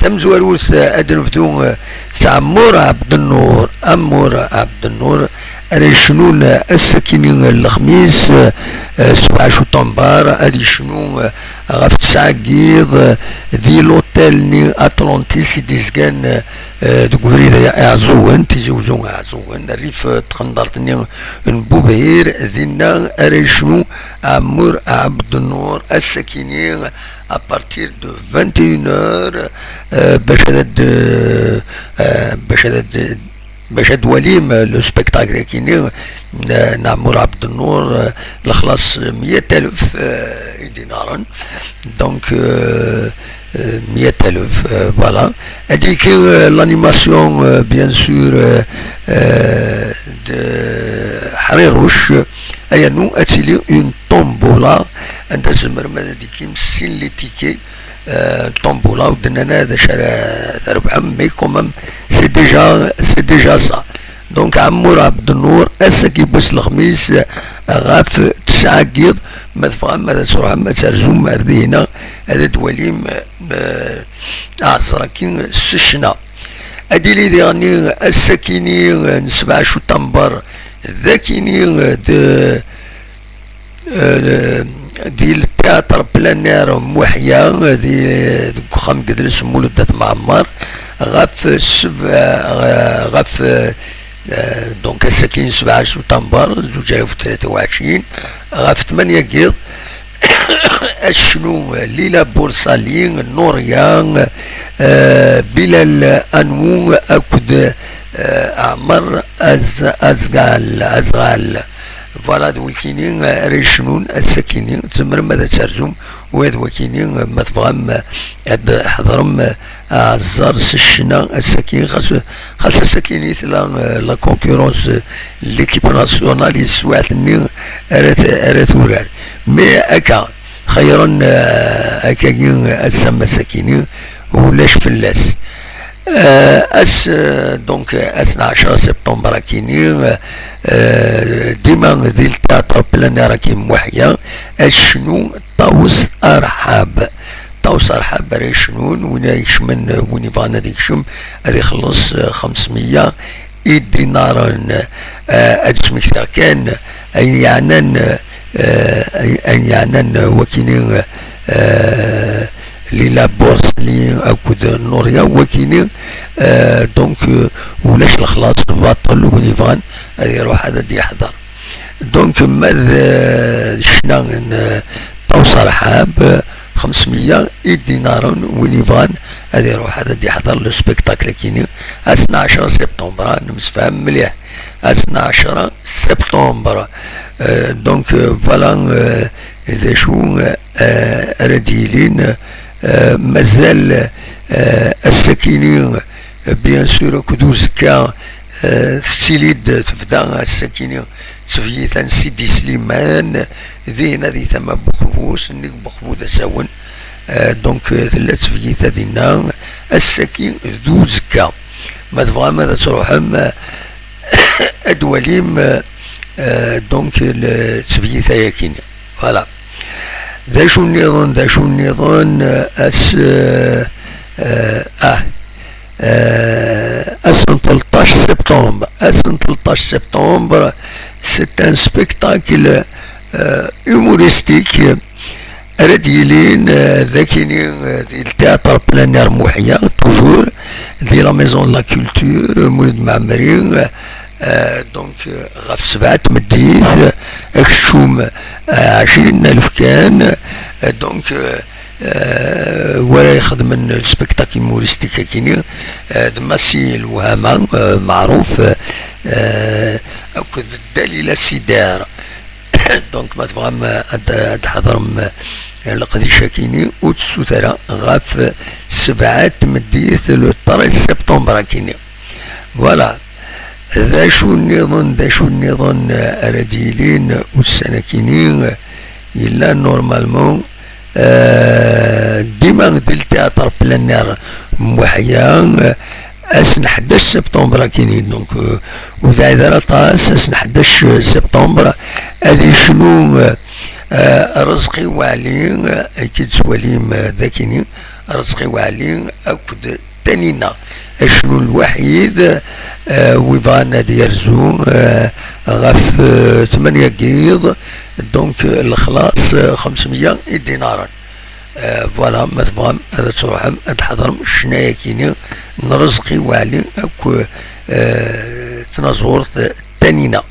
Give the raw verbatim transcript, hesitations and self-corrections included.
tamezwarut, eh, ad nebdu, eh, s Ɛemmur Ɛebdennur. Ɛemmur Ɛebdennur ara yecnun, eh, ass-akini, eh, lexmis, eh, eh, sebɛa utembar, ad yecnu, eh, ɣef tesɛa n yiḍ, eh, di l'hôtel-nni Atlantis i d-izgan, eh, eh, deg ubrid Iɛeẓẓugen, Tizi Wezzu Iɛeẓẓugen, rrif, eh, tqendart-nni n Bubhir, dinna ara yecnu Ɛemmur Ɛebdennur ass-akini, à partir de vingt et une heures, euh, bac ad, euh, bac ad, bac ad twalim, euh, le spectacle-akini, euh, n Ɛemmur Ɛebdennur, euh, lexlaṣ meyya alef, euh, idinaren. Donc, euh, euh, meyya alef, euh, voilà. Et puis, euh, l'animation, euh, bien sûr, euh, euh, de Ḥriruc, yernu ad tili une tombola, anda tzemrem ad d-tekim sin les tickets, euh, tombola, ur d-nnan ara d acu ara trebḥem, mais quand même, c'est déjà, c'est déjà ça. Donc, Ɛemmur Ɛebdennur, ass-agi n wass lexmis, ɣef tesɛa n yiḍ, ma tebɣam ad tṛuḥem, ad terzum ar dihina, ad twalim, euh, aɛẓer-agi s ccna. Ad yili diɣen ass-akini n sebɛa utembar, d akini, d, eh, di le théâtre plein air Muḥya, di, deg uxxam n yidles Mulud At Mɛemmer, ɣef seb-, eh, ɣef, eh, donc ass-akini sebɛa utembar, zuǧ alaf u tlata u ɛecrin, ɣef tmanya n yiḍ, ad tecnu Lila Bursali, Nuria, eh, Bilal Anwu akked, eh, Ɛmer Az-, Azgal, Azɣal. Voilà, d wikini, eh, ara yecnun ass-akini. Tzemrem ad terzum, wa d wakini, eh, ma tebɣam, eh, ad tḥeḍrem, eh, aɛẓer s ccna ass-akini, xas, xas ass-akini tella, eh, la concurrence, eh, l'équipe nationale i teswiɛt-nni ara t-, ara turar. Mais akka, xayren, eh, akkagi, ass-a, ass-akini, ulac fell-as. Eh, ass, eh, donc, ass n ɛecra septembre akini, eh, dima di le théâtre plein air-agi Muḥya, ad tecnu Ṭawes Arḥab. Ṭawes Arḥab ara yecnun, win ara ikecmen, win yebɣan ad ikcem, ad ixelleṣ, eh, xemsmeyya idinaren. Eh, ad smektiɣ kan ayen yeɛnan, eh, ay-, ayen yeɛnan wakini, eh, Lila Bursali akked Nuria, wakini, eh, donc, eh, ulac lexlaṣ, baṭel, win yebɣan ad iruḥ ad d-yeḥḍer. Donc, ma d, eh, ccna n, eh, Ṭawes Arḥab, eh, xemsmeyya idinaren, win yebɣan ad iruḥ ad d-yeḥḍer le spectacle-akini, ass n ɛecra septembre, ah, nemsefham mliḥ, ass n ɛecra septembre. Euh, donc, euh, voilà, euh, d acu, euh, ara d-yilin, euh, mazal, euh, ass-akini, euh, bien sûr, akked uzekka, euh, tettili-d tebda ass-akini ttebyita n Sidi Sliman, dinna di tama n Buxbus, nnig Buxbu d asawen. Euh, donc, euh, tella ttebyita dinna, ass-agi d uzekka. Ma tebɣam ad tṛuḥem, euh, ad twalim, euh, euh, donc, le ttebyita-yakini. Voilà. D acu nniḍen, d acu nniḍen, euh, ass, euh, euh, ah, euh, ass n tleṭṭac septembre. Ass n tleṭṭac septembre, c'est un spectacle, euh, humoristique. Ara d-yilin, euh, d akini, euh, di le théâtre plein air Muḥya, toujours, di la maison de la culture, Mulud Mɛemmri, euh, donc, euh, ɣef sebɛa tmeddit, euh, akeččum, euh, ɛecrin alef kan, euh, donc, euh, euh, wara ixedmen spectacle humoristique akini, euh, d Massi Lewhama, euh, meɛruf, euh, akked Dalila Sider. Donc, ma tebɣam, euh, ad, ad tḥeḍrem, euh, leqdic-akini, ur tessut ara ɣef sebɛa tmeddit, le treize septembre akini. Voilà. D acu nniḍen, d acu nniḍen, euh, ara d-yilin ussan-akini, euh, yella normalement, euh, dima di le théâtre plein air Muḥya, euh, ass n ḥdac septembre akini, donc, euh, ur bɛid ara aṭas, ass n ḥdac septembre, ad yecnu, euh, euh, Rezqi Waɛli, euh, akken tettwalim, euh, d akini, Rezqi Waɛli akked Tanina. Acnu lwaḥid, eh, wi bɣan ad yerzu, eh, ɣef, eh, tmanya n yiḍ, donc, eh, lexlaṣ, eh, xemsemya idinaren. Eh, voilà, ma tebɣam ad tṛuḥem ad tḥeḍrem ccna-yagi-ni n Rezqi Waɛli akk, eh, tnaẓurt Tanina.